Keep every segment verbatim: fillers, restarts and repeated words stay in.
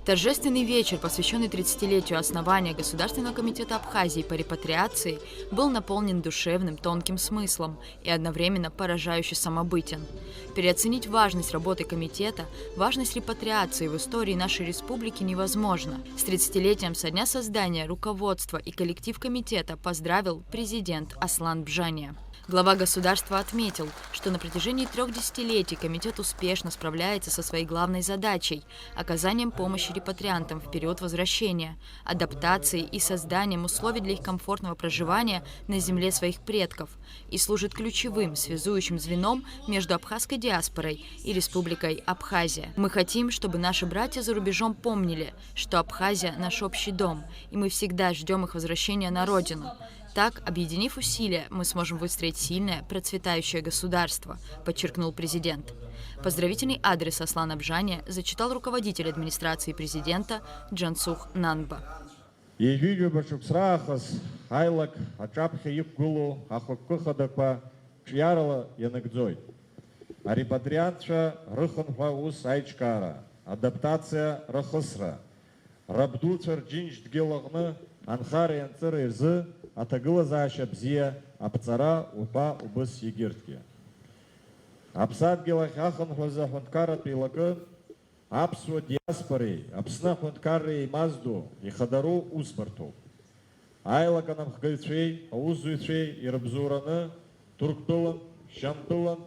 Торжественный вечер, посвящённый тридцатилетию основания Государственного комитета Абхазии по репатриации, был наполнен душевным, тонким смыслом и одновременно поражающе самобытен. Переоценить важность работы комитета, важность репатриации в истории нашей республики невозможно. С тридцатилетием со дня создания руководство и коллектив комитета поздравил президент Аслан Бжания. Глава государства отметил, что на протяжении трёх десятилетий комитет успешно справляется со своей главной задачей — оказанием помощи репатриантам в период возвращения, адаптации и созданием условий для их комфортного проживания на земле своих предков и служит ключевым связующим звеном между абхазской диаспорой и Республикой Абхазия. Мы хотим, чтобы наши братья за рубежом помнили, что Абхазия — наш общий дом, и мы всегда ждём их возвращения на родину. Так, объединив усилия, мы сможем выстроить сильное, процветающее государство, подчеркнул президент. Поздравительный адрес Аслана Бжания зачитал руководитель администрации президента Джансух Нанба. Ҩажәижәаба шықәс раахыс аилак аҿаԥхьа иқәгылоу ахықәкы хадақәа ҿиарала ианагӡоит. Арепатриантцәа рыхынҳәа ус аиҿкаара, адаптациа рахысра, рабдуцәа рџьынџь дгьыл аҟны анхареи анҵыреи рзы аҭагылазаашьа бзиа аԥҵара уҳәа убыс егьырҭгьы. Аԥсадгьыл ахь ахынҳәразы аҳәынҭқарратә еилакы аԥсуа диаспореи Аԥсны аҳәынҭқарреи еимаздо ихадароу усбарҭоуп. Аилак анапхгаҩцәеи аусзуҩцәеи ирыбзоураны Ҭырқәтәылан, Шьамтәылан,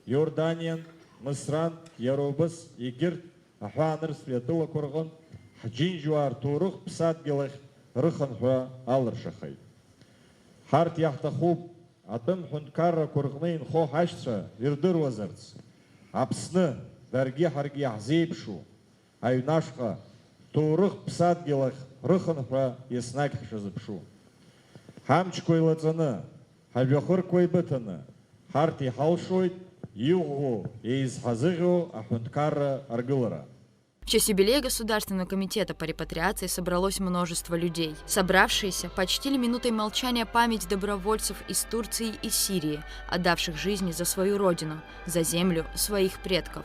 Иорданиан, Мысран, иара убас егьырҭ аҳәаанырцәтәи атәылақәа рҟынтә ҳџьынџьуаа рҭоурыхтә ԥсадгьыл ахь рыхынҳәра алыршахеит. Ҳарҭ иаҳҭахуп, атәым ҳәынҭқаррақәа рҟны инхо ҳашьцәа ирдыруазарц, Аԥсны, даргьы ҳаргьы иаҳзеиԥшу, аҩнашҟа, ҭоурыхтә ԥсадгьыл ахь рыхынҳәра еснагь ҳшазыԥшу. Ҳамчқәа еилаҵаны, ҳажәҩахырқәа еибыҭаны, ҳарҭ иҳалшоит иӷәӷәоу, еизҳазыӷьоу аҳәынҭқарра аргылара. В честь юбилея Государственного комитета по репатриации собралось множество людей. Собравшиеся почтили минутой молчания память добровольцев из Турции и Сирии, отдавших жизни за свою родину, за землю своих предков.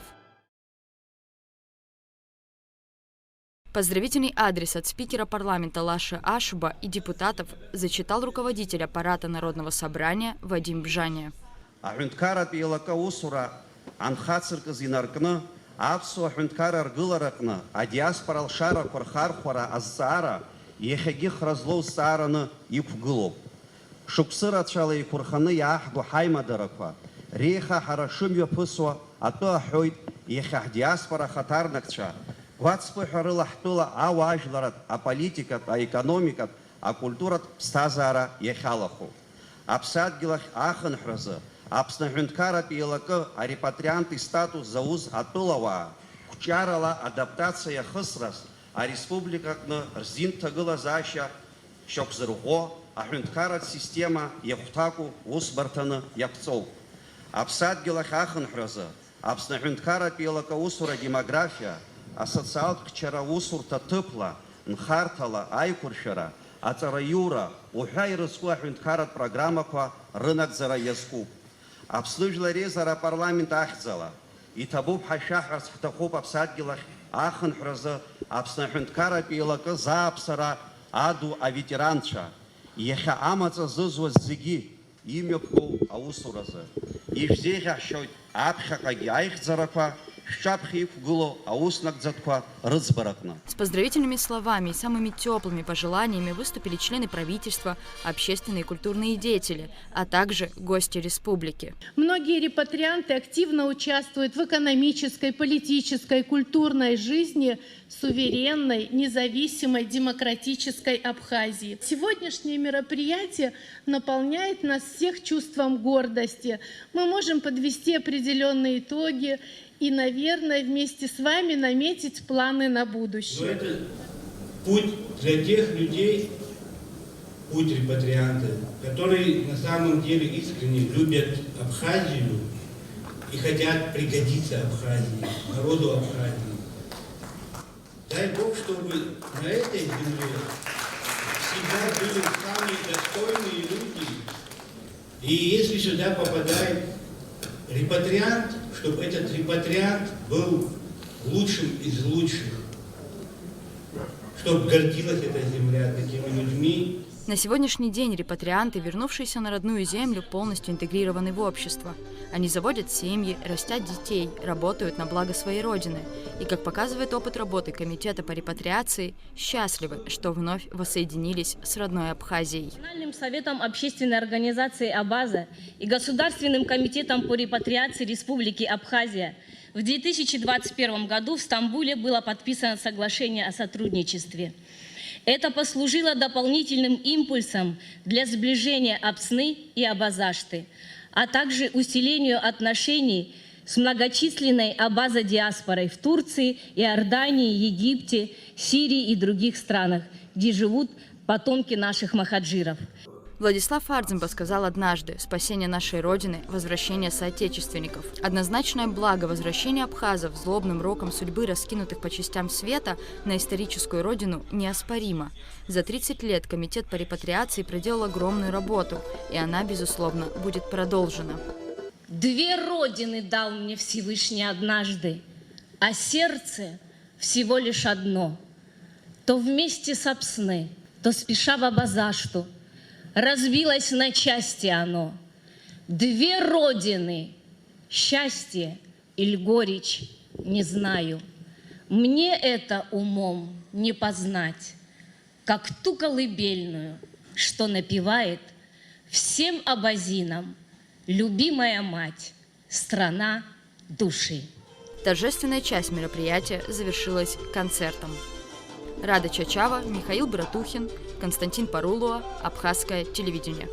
Поздравительный адрес от спикера парламента Лаши Ашба и депутатов зачитал руководитель аппарата Народного собрания Вадим Бжания. Аҳәынҭқарратә еилакы аусура анхацыркыз инаркны, аԥсуа ҳәынҭқарра аргылараҟны адиаспора алшарақәа рхархәара азҵаара иахьагьы хра злоу зҵаараны иқәгылоуп. Шықәсы рацәала еиқәырханы иааҳго ҳаимадарақәа реиҳа ҳара шымҩаԥысуа атәы аҳәоит иахьа ҳдиаспора ахаҭарнакцәа гәацԥыҳәарыла ҳтәыла ауаажәларатә, аполитикатә, аекономикатә, акультуратә ԥсҭазаара иахьалахәу. Аԥсадгьыл ахь ахынҳәразы Аԥсны аҳәынҭқарратә еилакы арепатриант истатус зауз атәылауаа қәҿиарала адаптациа иахысраз ареспублика аҟны рзин ҭагылазаашьа шьақәзырӷәӷәо аҳәынҭқарратә система иахәҭаку усбарҭаны иаԥҵоуп. Аԥсадгьыл ахь ахынҳәразы Аԥсны аҳәынҭқарратә еилакы аусура, адемографиа, асоциалтә хьчара аусурҭа ҭыԥла, нхарҭала, аиқәыршәара, аҵараиура уҳәа ирызку аҳәынҭқарратә программақәа рынагӡара иазкуп. Аԥсны Жәлар Реизара апарламент ахьӡала иҭабуп ҳәа шәаҳәарц ҳҭахуп аԥсадгьыл ахь ахынҳәразы Аԥсны аҳәынҭқарратә еилакы зааԥсара аду аветеранцәа, иахьа амаҵ азызуаз зегьы имҩаԥгоу аусуразы. Ишәзеиӷьаҳшьоит аԥхьаҟагьы аихьӡарақәа шәҿаԥхьа иқәгылоу ауснагӡатәқәа рыӡбараҟны. С поздравительными словами и самыми тёплыми пожеланиями выступили члены правительства, общественные и культурные деятели, а также гости республики. Многие репатрианты активно участвуют в экономической, политической, культурной жизни суверенной, независимой, демократической Абхазии. Сегодняшнее мероприятие наполняет нас всех чувством гордости. Мы можем подвести определённые итоги и, наверное, вместе с вами наметить планы на будущее. Но это путь для тех людей, путь репатрианта, которые на самом деле искренне любят Абхазию и хотят пригодиться Абхазии, народу Абхазии. Дай Бог, чтобы на этой земле всегда были самые достойные люди. И если сюда попадает репатриант, чтобы этот репатриант был лучшим из лучших. Чтоб гордилась эта земля такими людьми. На сегодняшний день репатрианты, вернувшиеся на родную землю, полностью интегрированы в общество. Они заводят семьи, растят детей, работают на благо своей родины. И, как показывает опыт работы Комитета по репатриации, счастливы, что вновь воссоединились с родной Абхазией. Национальным советом общественной организации «Абаза» и Государственным комитетом по репатриации Республики Абхазия в две тысячи двадцать первом году в Стамбуле было подписано соглашение о сотрудничестве. Это послужило дополнительным импульсом для сближения Апсны и Абазашты, а также усилению отношений с многочисленной Абаза диаспорой в Турции, Иордании, Египте, Сирии и других странах, где живут потомки наших махаджиров. Владислав Фарзенбас сказал однажды: «Спасение нашей Родины — возвращение соотечественников». Однозначное благо возвращения абхазов, злобным роком судьбы раскинутых по частям света, на историческую родину неоспоримо. За тридцать лет Комитет по репатриации проделал огромную работу, и она, безусловно, будет продолжена. Две родины дал мне Всевышний однажды, а сердце всего лишь одно. То вместе с Апсны, то спеша в Абазашту, разбилось на части оно. Две родины, счастье или горечь, не знаю. Мне это умом не познать, как ту колыбельную, что напевает всем абазинам любимая мать, страна души. Торжественная часть мероприятия завершилась концертом. Рада Чачава, Михаил Братухин, Константин Парулуа, Абхазское телевидение.